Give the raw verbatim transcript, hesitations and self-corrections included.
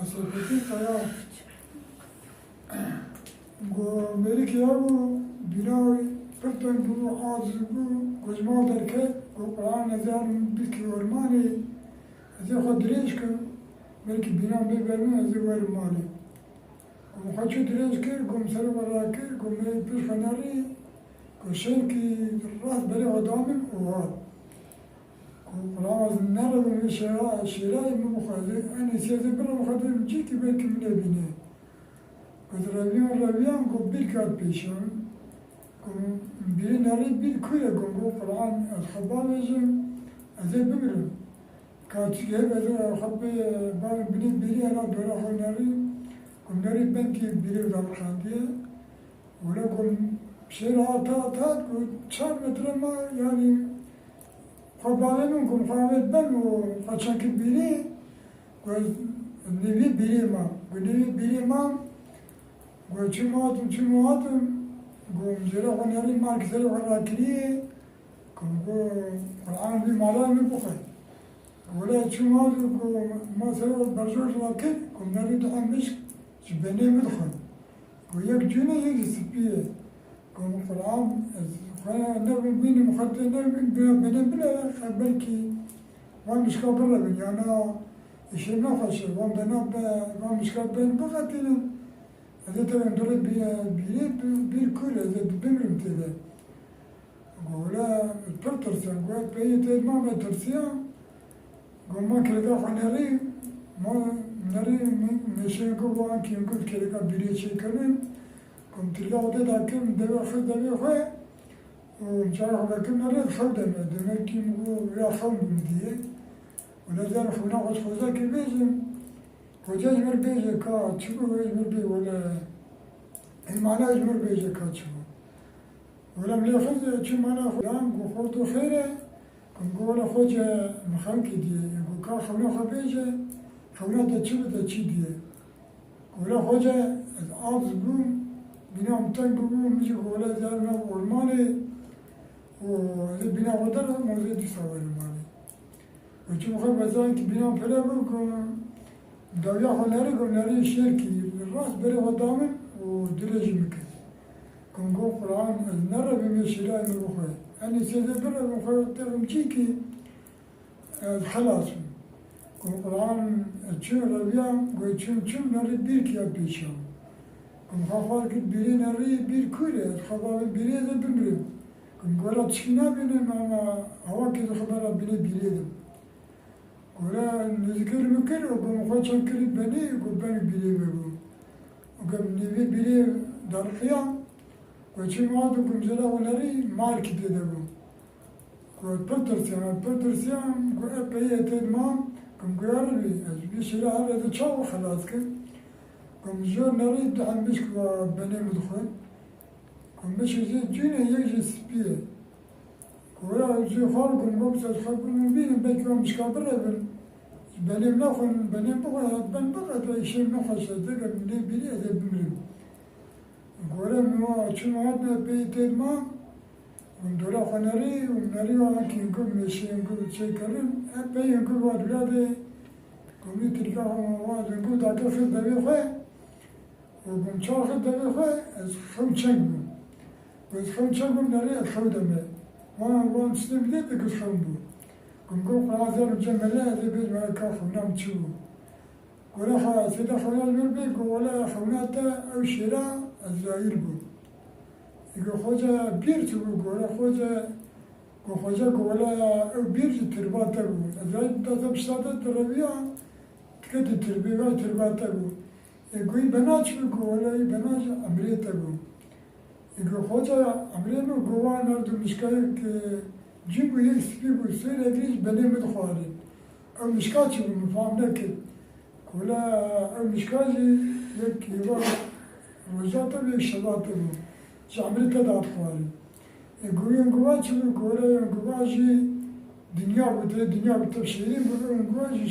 Seyfettin Kaya. Go mêrikê ya bû, bîna wî pir teng bû, aciz bû, go ji mal derket, go Quran ez ê herim bikî ormanê, ez ê xwe dirêj kim, belkî bîna bê ber min, ez ê werim malê. Go xwe çû dirêj kir, go min ser xwe rakir, go min pêş xwe nerî, go şêrkî rast berê xwe da min û hat. Ku Quran ez nerevim vê şêra, şêrayê min bixwe, ez ê, enê sê ez ê birevim xwe dibim cîkî belkî min nebîne. Ez reviyan, reviyan ku bîr ket pêşiya min. Ku bîrê nerî bîr kûr e, ku go Quran ez xwe bavêjim, ez ê bimirim. Ka çi hêv ez ê xwe pê bavê binê bîrê hela dora xwe nerî, ku nerî belkî bîrê daqandiye. Wele ku şêr hat, hat, hat, ku çar metre ma, yanî, xwe bavê min ku xwe avêt ben û xwe çekir bîrê, ku ez nêvî bîrê mam. Ku nêvî bîrê mam, ku çûm hatim, çûm hatim, ku jêra xwe nerî markî serê xwe rakiriyê, ku, ku Quran vî mala min bixwe. Wele çûm hatim ku ma serê xwe berjor rakir, ku nerî duha mişk ji benê min dixwe. Ku yek cûn e, yek jî spî ye. Ku Quran, ez xwe nebim bînim, xwe tê nebim, bîna benê bile, xe belkî van mişka birevin, yana îşê nexweş e, van bena be, van mişka ben biqetînin, ez ê tevin durê bî-, bîrê bi-, bîr kûr, ez ê bimirim tê de. Go wele pir tirsiyan, go peyê tê ma me tirsiya. Go ma kirêka xwe nerî, ma nerî mêşeyên ku wan kî ku kirêka bîrê çêkirin. Ku min tirka xwe tê dakim, devê xist devê xwe û min çawa xwe vekim nerî xew deme. Demek kî min got ya xew min diye. Wele zer xwîna xwe ji xoza kir bêjim. Xoca ji min bêje ka çi bû, wê ji min bê wele. Ê mala ji min bêje ka çi bû. Wele min lê xist çi mala xwe. Yan ku xort û xêr e. Ku min got wele xoce min xelkê diye. Ku ka xewna xwe bêje, xewna te çi bi te çi diye. Wele xoce ez aciz bûm, bîna min teng bûbû, min jî got wele ez herim nav ormanê û ez ê bîna xwe derxim û ez ê dîsa werim malê. Û çûm xwe bezayekî bîna pere bû ku dawiya xwe nerî ku nerî şêrkî rast berê xwe da min û dirêjî min kir. Ku min got Quran ez nerevim vê şêrayê min bixwe. Enê sê ez ê birevim xwe tevim cîkî ez xelas bim. Ku Quran ez çûm reviya, ku çûm çûm nerî bîr kiya pêşiya min. Ku min xwe xwar kir bîrê nerî bîr kûr e, ez xwe bavê bîrê ez ê bimirim. Ku min got la tişkî nabînim, ama awa kê xwe bera binê bîrê dim. Gore nêzîkê li min kir û ku min xwe çend kirî benî, ku ben bîrê me bû. Û ku min nêvê bîrê derxiya, ku çûm hat û ku min jê re hunerî markî tê de bû. Ku ez pir tirsiyam, ez pir tirsiyam, ku epeyê tê de mam, ku min got ya Rebî, ez vî şêra her ez ê çawa xelas kim? Ku min jor nerî du hembiş ku benê min dixwe. Ku mişk jê cûn e, yek jî spî ye. Ku ya jê xwar ku min got ez xwe bûm bînim, belkî wan mişka birevin. Ji benê min nexwin, benê bixwe, ben biqete, îşê min nexweş e, dike min lê bîrî ez ê bimirim. Gore min wa çûm hatine peyî tê de ma, min dora xwe nerî û min nerî wa kî ku mêşeyên ku çêkirin, epeyên ku wa dula de, ku min tirka xwe wa zingû dake xist devê xwe. Û min çawa xwe devê xwe, ez xew çeng bûm. Ku ez xew çeng bûm, nerê ez xew deme. Wan, wan tiştê min dê dikir xew bû. Ku min got, Qurazer cem mele, ez ê bêjim, ka xewna min çi bû. Gore xwe, sêde xewna min bê, ku wele xewna te ew şêra Ezraîl bû. Ê ku xoce bîr çi bû, gore xoce, ku xoce ku wele ew bîr jî tirba te bû. Ezraîl da te pişta te direviya, diketî tirbê, ve tirba te bû. Ê ku wî bena çi bû, ku wele wî bena jî emrê te bû. Ê ku xoca emrê min ku wan her du mişkayek, e, cî bû, yek spî bû, sêr egirî ji benê min dixwarin. Ew mişka çi bû, min fam nekir. Ku wele ew mişka jî yek hêva roja te bû, yek şeva te bû. Ji emrê te da dixwarin. Ê, guriyên guva çi bû? Gure yên guva jî dinya bû, tê dinya bû, tev şêrîn bû, yên guva jî